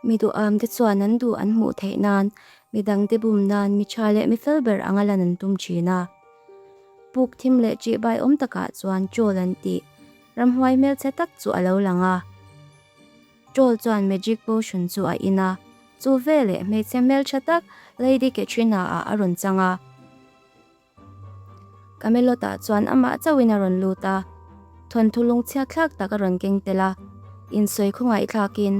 Mi duham te chuan an duh an hmuh theih nan, midangte bum nan mi tha leh mi fel ber anga lan an tum thin a. Puk thim leh ṭihbai awm takah chuan Troll an tih ramhuai hmelchhe tak chu a lo lang a. Troll chuan magic potion chu a in a, chu veleh hmeichhe hmeltha tak Lady Katrina ah a rawn chang a. Camelot-ah chuan amah chauhin a rawn lut a, thawnthu lungchhiat thlak tak a rawn keng tel a, insawi khawngaih thlakin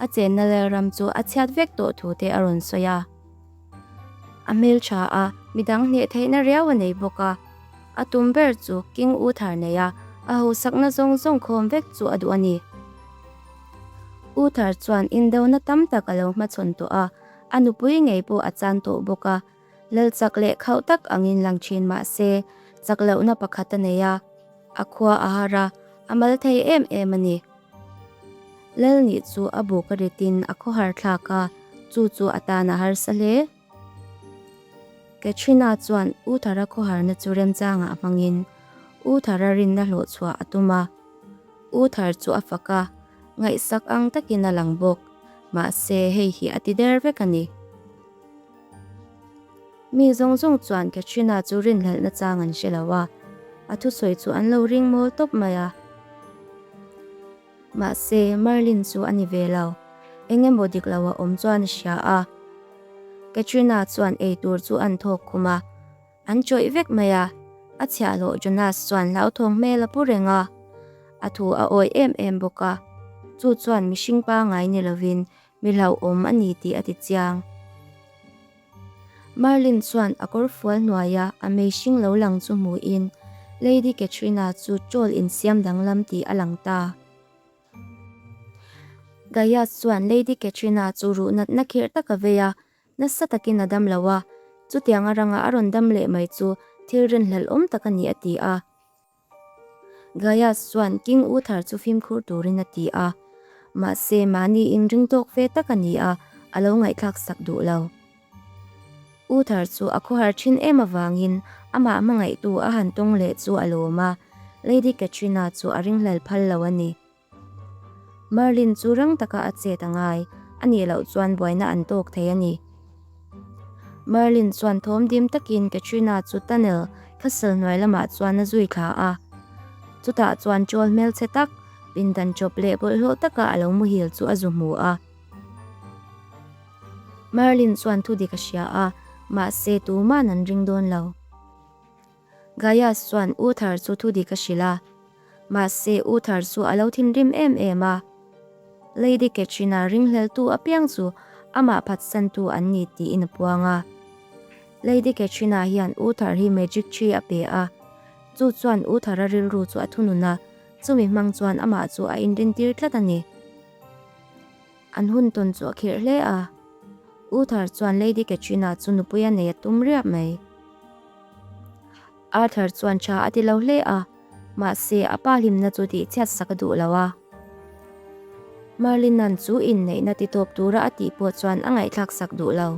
a chenna lalram chu a chhiat vek tawh thu te a rawn sawi a. A hmeltha a, midang hneh theihna riau a nei bawk a, a tum ber chu King Uther neia a hausakna zawng zawng khawm vek chu a duh a ni. Uther chuan indona tam tak a lo hmachhawn tawh a, a nupui ngei pawh a chan tawh bawk a, Lal chak leh khauh tak angin lang thin mah se, chak lohna pakhat a nei a, a khua a har a, a mal thei em em a ni. Lal nih chu a buk a ritin a khawhar thlak a, chu chu a tan a harsa hle. Katrina chuan U Thara khawharna chu remchangah hmangin U Thara rinna hlawh chhuah a tum a. U Thar chu a fak a, ngaihsak ang takin a lang bawk, mahse hei hi a ti der vek a ni. Mi zawng zawng chuan Katrina chu rinhlelhna chang an hre lo a, a thusawi chu an lo ring mawl tawp mai a. Mahse, Merlin chu a ni ve lo. Eng emaw dik lo a awm chuan a hria a. Katrina chuan ei tur chu an thawk khum a, an chawih vek mai a. A chhiahhlawh Jonas chuan hlauthawng hmel a pu reng a, a thu a awi em em bawk a. Chu chuan mihring pangngai ni lovin Mi hlauhawm a ni tih a ti chiang. Merlin chuan a kawr fual hnuaia a meihring lo lang chu hmuhin Lady Katrina chu troll insiam danglam tih a lang ta. Gaius chuan Lady Katrina chu ruh natna khirh tak a vei a, nasa takin a dam lo a, chutiang a ranga a rawn dam leh mai chu thil rinhlelhawm tak a ni a ti a. Gaius chuan King Uther chu fimkhur turin a ti a, mahse mahni inring tawk ve tak a ni a, a lo ngaihthlak sak duh lo. Uther chu a khawhar thin em avangin amah hmangaihtu a han tawng leh chu a lawm a, Lady Katrina chu a ringhlel phal lo a ni. Merlin chu rang taka a chet a ngai, a nih loh chuan buaina an tawk thei a ni. Merlin chuan thawm dim takin Katrina chu tunnel castle hnuai lamah chuan a zui thla a. Chutah chuan chawl hmelchhe tak, pindan chawp leh bawlhhlawh taka a lo muhil chu a zu hmu a. Merlin chuan thudik a hria a, mahse tuman an ring dawn lo. Gaius chuan Uther chu thudik a hrilh a, mahse Uther chu a lo thinrim em em a. Lady Katrina ringhleltu apiang chu amah phatsantu an ni tiin a puang a. Lady Katrina hian Uther hi magic tree a pe a, chu chuan Uther-a rilru chu a thunun a, chumi hmang chuan amah chu a inrintir tlat a ni. An hun tawn chu a khirh hle a, Uther chuan Lady Katrina chu nupui a nei a tum riap mai. Arthur chuan tha a ti lo hle a, mahse a pa hlimna chu tihchhiat sak a duh lo a. Merlin-a'n chu inneihna ti tawp tura a tih pawh chuan a ngaihthlak sak duh lo.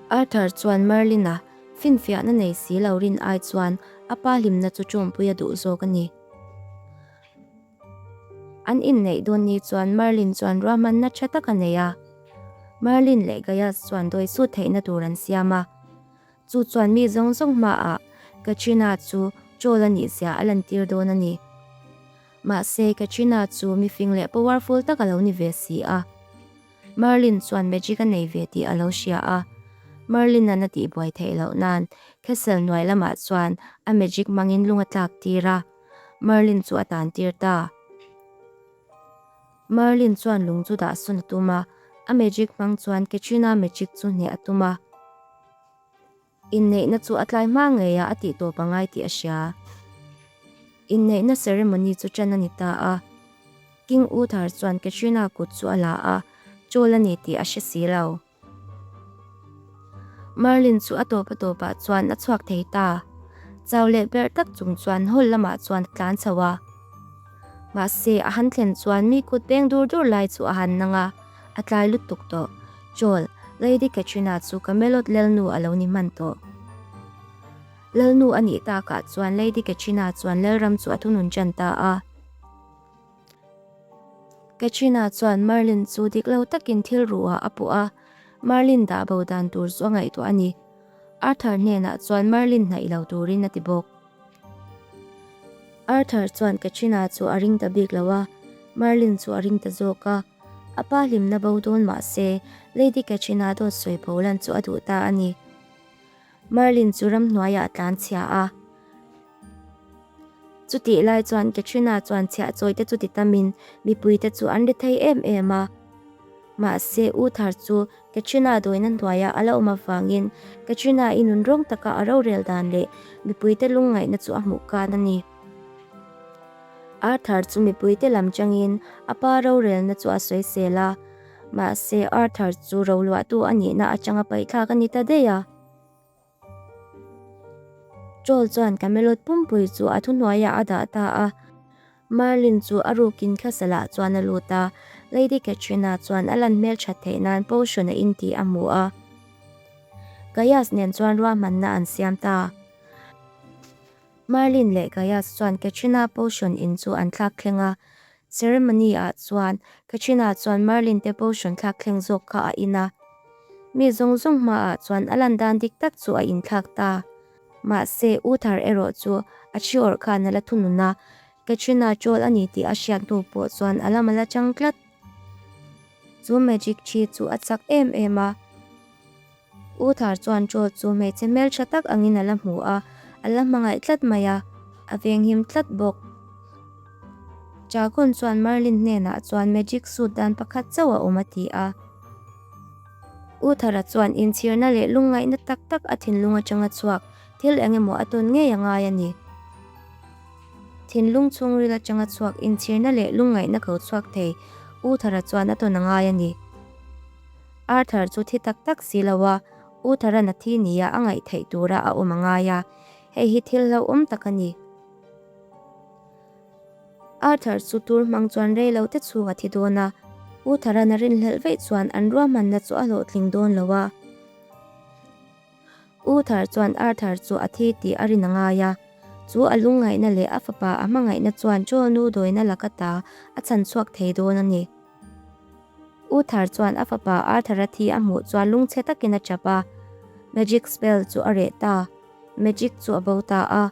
Arthur chuan Merlin-a finfiahna nei si lo rin ai chuan a pa hlimna chu ṭawmpui a duh zawk a ni. An inneih dawn ni chuan Merlin chuan ruahmanna tha tak a nei a. Merlin leh Gaius chuan dawi sut theihna tur an siam a. Chu chuan mi zawng zawng hmaah Katrina chu troll a nih zia a lantir dawn a ni. Mahse, Katrina chu mi fing leh powerful tak a lo ni ve si a. Merlin chuan magic a nei ve tih a lo hria a. Merlin-a'n a tihbuai theih loh nan castle hnuai lamah chuan a magic hmangin lung a tlak tir a. Merlin chu a tan tir ta. Merlin chuan lung chu dah sawn a tum a, a magic hmang chuan Katrina magic chu hneh a tum a. Inneihna chu a tlai hma ngei a a tih tawp a ngai tih a hria. Inneihna ceremony chu ṭan a ni ta a. King Uther chuan Katrina kut chu a la a, chawl a ni tih a hre si lo. Merlin chu a tawp a tawpah chuan a chhuak thei ta. Chau leh berh tak chung chuan hall lamah chuan a tlan chho a. Mahse, a han thlen chuan mi kut peng dur dur lai chu a han nang a, a tlai lutuk tawh. Chawl, Lady Katrina chu Camelot Lalnu a lo ni hman tawh. Lalnu a nih takah chuan Lady Katrina chuan Lalram chu a thunun tan ta a. Katrina chuan Merlin chu dik lo takin thil ruhah a puh a, Merlin dah bo dan tur chu a ngaihtuah a ni. Arthur hnenah chuan Merlin hnaih lo turin a ti bawk. Arthur chuan Katrina chu a ring ta bik lo a, Merlin chu a ring ta zawk a. A pa hlimna bo dawn mah se, Lady Katrina dawt sawi pho lan chu a duh ta a ni. Merlin chu ramhnuaiah a tlan chhia a. Chutih lai chuan Katrina chuan chhiah chawi te chu ti tamin mipui te chu an ri thei em em a. Mahse, Uther chu Katrina dawina hnuaiah a la awm avangin Katrina-i nun rawng taka a rorel dan leh mipuite lungngaihna chu a hmuh kan a ni. Arthur chu mipuite lam changin a pa rorelna chu a sawisel a, mahse Arthur chu roluahtu a nihna atanga paihthlak a ni ta daih a. Troll chuan Camelot pumpui chu a thuhnuaiah a dah ta a. Merlin chu a rukin thlasalah chuan a lut a, Lady Katrina chuan a lan hmelthat theih nan potion a in tih a hmu a. Gaius nen chuan ruahmanna an siam ta. Merlin leh Gaius chuan Katrina potion in chu an thlak thleng a, Ceremony ah chuan Katrina chuan Merlin te potion thlak thleng zawk kha a in a. Mi zawng zawng hmaah chuan a lan dan dik tak chu a inthlak ta. Mahse, Uther erawh chu a thi awrh khan a la thunun a, Katrina troll a ni tih a hriat hnu pawh chuan a lam a la chang tlat. Chu magic thi chu a chak em em a. Uther chuan troll chu hmeichhe hmeltha tak angin a la hmu a, a la hmangaih tlat mai a, a venghim tlat bawk. Dragon chuan Merlin hnenah chuan magic suit dan pakhat chauh a awm a ti a. Uthara chuan inchhirna leh lungngaihna tak tak a thinlung atanga chhuak thil eng emaw a tawn ngei a ngai a ni. Thinlung chhungril atanga chhuak inchhirna leh lungngaihna ko chhuak thei Uthara chuan a tawn a ngai a ni. Arthur chu thi tak tak si lo a, Uthara'n a thi nia a ngaih theih tura a awm a ngai a, hei hi thil hlauhawm tak a ni. Arthur chu tur hmang chuan rei lo te chhung a thi dawn a, U Tharan a rinhlelh veih chuan an ruahmanna chu a hlawhtling dawn lo a. U Thar chuan Arthur chu a thi tih a rin a ngai a, chu a lungngaihna leh a fapa a hmangaihna chuan Joel nu dawina laka ta a chhan chhuak thei dawn a ni. U Thar chuan a fapa Arthur a thi a hmuh chuan lungchhe takin a tap a, magic spell chu a reh ta, magic chu a bo ta a.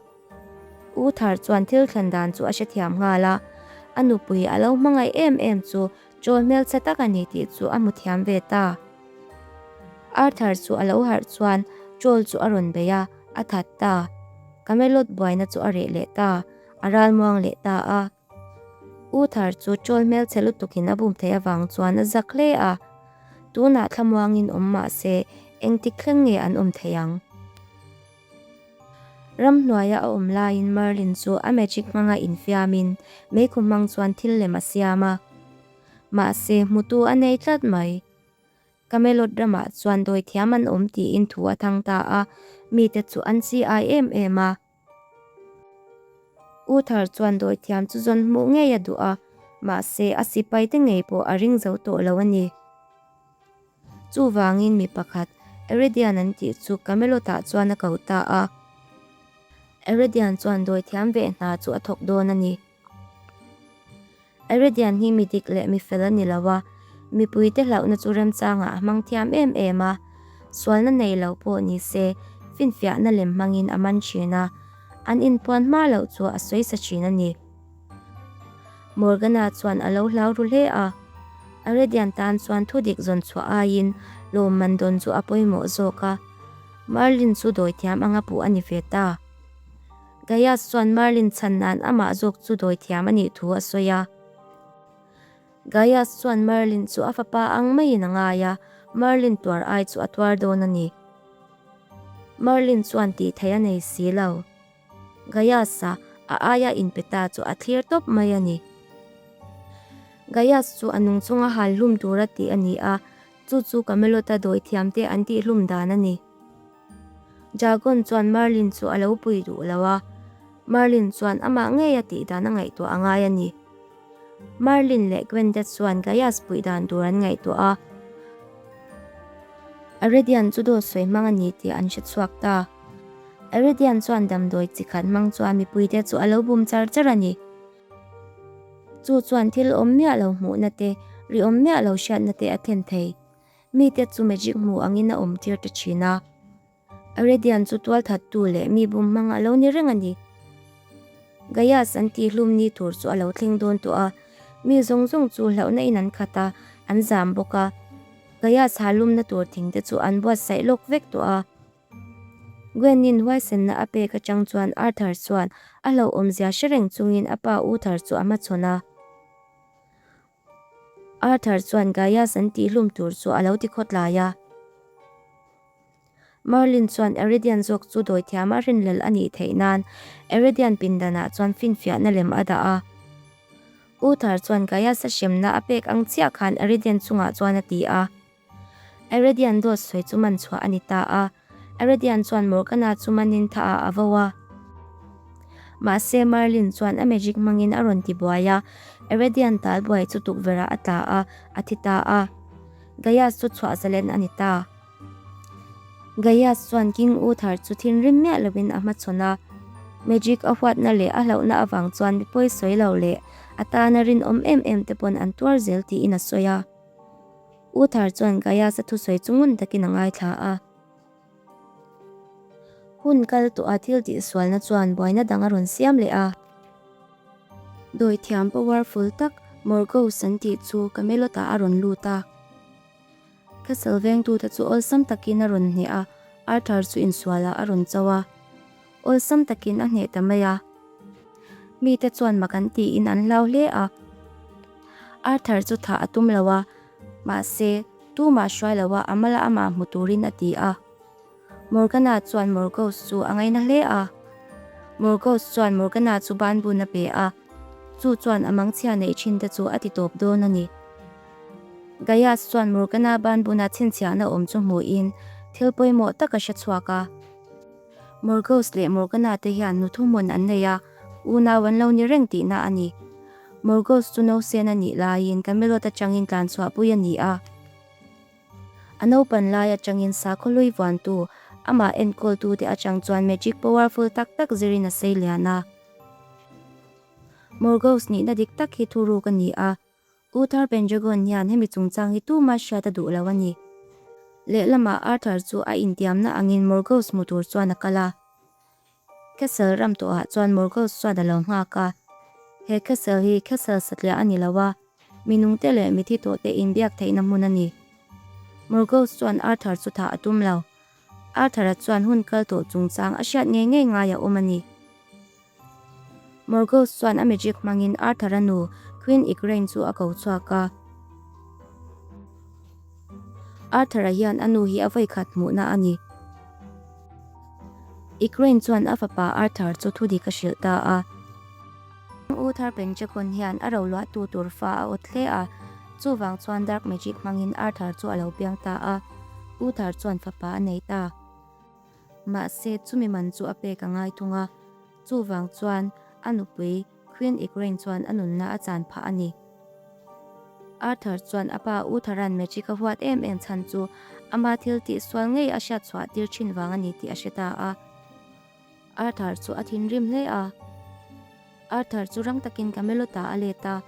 U Thar chuan thil thlen dan chu a hrethiam nghal a, a nupui a lo hmangaih em em chu chawl hmelchhe tak a ni tih chu a hmu thiam ve ta. Arthur chu a lo harh chuan chawl chu a rawn bei a, a that ta. Camelot buaina chu a reh leh ta, a ralmuang leh ta a. U Thar chu chawl hmelchhe lutukin a bum theih avang chuan a zak hle a, tunah thlamuangin awm mah se engtik thleng nge an awm thei ang? Ramhnuaia a awm laiin Merlin chu a magic hmanga infiamin meikhu hmang chuan thil lem a siam a. Mahse, hmutu a nei tlat mai. Camelot ramah chuan dawithiam an awm tiin thu a thang ta a, mite chu an chi ai em em a. Uther chuan dawithiam chu zawn hmuh ngei a duh a, mahse a sipaite ngei pawh a ring zo tawh lo a ni. Chuvangin mi pakhat, Eridian an tih chu Camelot-ah chuan a ko ta a. Eridian chuan dawithiam veh hna chu a thawk dawn a ni. Eridian hi mi dik leh mi fel a ni lo a, mipuite hlauhna chu remchangah a hmang thiam em em a. Sualna nei lo pawh ni se, finfiahna lem hmangin a man thin a, an inpuan hma loh chu a sawi sa thin a ni. Morgana chuan a lo hlau ru hle a, Aredian tan chuan thudik zawn chhuah aiin lawmman dawn chu a pawimawh zawk a, Merlin chu dawithiam anga puh a ni ve ta. Gaius chuan Merlin chhan nan amah zawk chu dawithiam a nih thu a sawi a. Gaius chuan Merlin chu a fapa ang maiin a ngai a, Merlin tuar ai chu a tuar dawn a ni. Merlin chuan tih theih a nei si lo. Gaius-a a aia inpe ta chu a thlir tawp mai a ni. Gaius chu a nung chunga hal hlum tura tih a ni a, chu chu Camelot-a dawithiamte an tih hlum dan a ni. Dragon chuan Merlin chu a lo pui duh lo a, Merlin chuan amah ngei a tih dan a ngaihtuah a ngai a ni. Merlin leh Gwen te chuan Gaius puih dan tur an ngaihtuah a, Aredian chu dawt sawi hmang a ni tih an hre chhuak ta. Aredian chuan damdawi chi khat hmang chuan mipuite chu a lo bum char char a ni. Chu chuan thil awm miah lo hmuhna te, ri awm miah lo hriatna te a thlen thei. Mite chu magic hmu angin a awm tir ta thin a. Aredian chu tualthattu leh mi bum hmang a lo ni reng a ni. Gaius an tihhlum ni tur chu a lo thleng dawn tawh a, mi zawng zawng chu hlauhna in an khat a, an zam bawk a. Gaius halumna tur thing te chu an buatsaih lawk vek tawh a. Gwen-in huaisenna a pek atang chuan Arthur chuan a hlauhawmzia hre reng chungin a pa Uther chu a hmachhawn a. Arthur chuan Gaius an tihhlum tur chu a lo ti khawtlai a. Merlin chuan Eridian zawk chu dawithiama rinhlelh a nih theih nan Eridian pindanah chuan finfiahna lem a dah a. Uther chuan Gaius a hremna a pek ang chiah khan Eridian chungah chuan a ti a. Eredian dawt sawi chu man chhuah a ni ta a, Eredian chuan Morgana chu manin tha ah a vo a. Mahse Merlin chuan a magic hmangin a rawn ti buai a, Eredian tal buai chu tukverh ah a tla a, a thi ta a. Gaius chu chhuah zalen a ni ta. Gaius chuan King Uther chu thinrim miah lovin a hmachhawn a, magic a huatna leh a hlauhna avang chuan mi pawi sawi lo leh a tana rinawm em em te pawn an tuar zel tiin a sawi a. Uther chuan Gaius-a thusawi chu ngun takin a ngaithla a. Hun kal tawha thil tihsualna chuan buaina dang a rawn siam leh a. Dawithiam powerful tak Morgause an tih chu Camelot-ah a rawn lut a. Castle vengtute chu awlsam takin a rawn hneh a, Arthur chu insualah a rawn cho a. Awlsam takin a hneh ta mai a. Mite chuan mak an tiin an hlau hle a. Arthur chu thah a tum lo a, mahse, tumah hruai lo a, a mala amah hmu turin a ti a. Morgana chuan Morgause chu a ngaina hle a. Morgause chuan Morgana chu banbun a pe a, chu chuan a mangchhia neih thin te chu a ti tawp dawn a ni. Gaius chuan Morgana banbuna chhinchhiahna awm chu hmuhin thil pawimawh tak a hre chhuak a. Morgause leh Morgana te hian nu thuhmun an nei a, unau an lo ni reng tihna a ni. Morgause chu nausen a nih laiin Camelot atangin tlanchhuahpui a ni a. A naupan lai atangin sakhaw hlui vuantu, amah enkawltute atang chuan magic powerful tak tak zirin a sei lian a. Morgause nihna dik tak hi thuruk a ni a, Uther Pendragon hian hemi chungchang hi tuma hriat a duh lo a ni. Lehlamah Arthur chu a intiamna angin Morgause hmu tur chuan a kal a. Castle ram tawhah chuan Morgause chuan a lo nghak a. He castle hi castle satliah a ni lo a, mi nungte leh mithi tawhte inbiak theihna hmun a ni. Morgause chuan Arthur chu thah a tum lo. Arthur-a chuan hun kal tawh chungchang a hriat ngei ngei ngai a awm a ni. Morgause chuan a magic hmangin Arthur-a nu Queen Igraine chu a ko chhuak a. Arthur-a hian a nu hi a vawikhat hmuhna a ni. Igraine chuan a fapa Arthur chu thudik a hrilh ta a. Uther Pendragon hian a roluahtu tur fa a awt hle a, chuvang chuan dark magic hmangin Arthur chu a lo piang ta a. Uther chuan fapa a nei ta. Mahse, chumi man chu a pek a ngai thung a, chuvang chuan a nupui Queen Igraine chuan a nunna a chan phah a ni. Arthur chuan a pa Uther-a'n magic a huat em em chhan chu ama thil tih sual ngei a hriat chhuah tir thin vang a ni tih a hre ta a. Arthur chu a thinrim hle a. Arthur chu rang takin Camelot-ah a let a.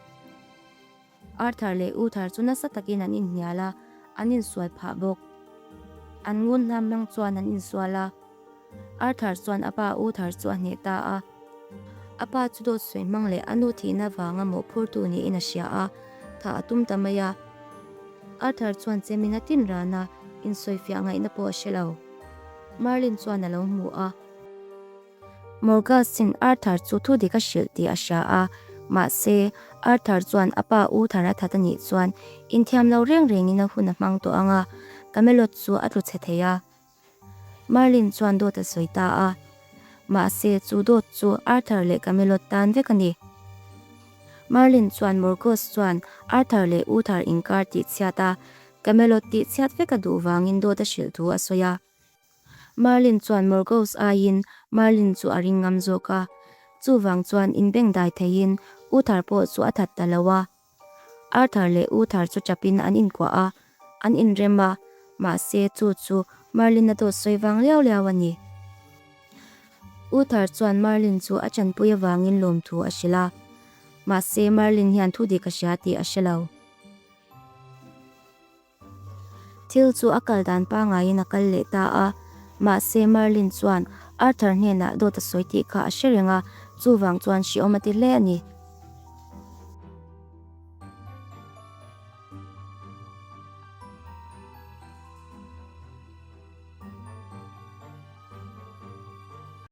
Arthur leh Uther chu nasa takin an inhnial a, an insual phah bawk. An ngun hlam hmang chuan an insual a. Arthur chuan a pa Uther chu a hneh ta a. A pa chu dawt sawi hmang leh a nu thihna vanga mawhphurtu niin a hria a, thah a tum ta mai a. Arthur chuan chemin a tin ran a, insawifiah ngaihna pawh a hre lo. Merlin chuan a lo hmu a. Morgause-in Arthur chu thu dik a hrilh tih a hria a, mahse, Arthur chuan a pa Uther a that a nih chuan inthiam lo reng rengin a hun a hmang tawh ang a, Camelot chu a tlu chhe thei a. Merlin chuan dawt a sawi ta a, mahse, chu dawt chu Arthur leh Camelot tan vek a ni. Merlin chuan Morgause chuan Arthur leh Uther inkar tihchhiat a, Camelot tihchhiat vek a duh vangin dawt a hrilh thu a sawi a. Merlin chuan Morgause aiin Merlin chu a ring ngam zawk a, chuvang chuan inbengdai theiin Uther pawh chu a that ta lo a. Arthur leh Uther chu chapin an inkuah a, an inrem a, mahse chu chu Merlin-a dawt sawi vang liau liau a ni. Uther chuan Merlin chu a chanpui avangin lawmthu a hrilh a. Mahse Merlin hian thu dik a hria tih a hre lo. Thil chu a kal dan pangaiin a kal leh ta a, mahse Merlin chuan Arthur hnenah dawt a sawi tih kha a hre reng a, chuvang chuan hriawm a ti hle a ni.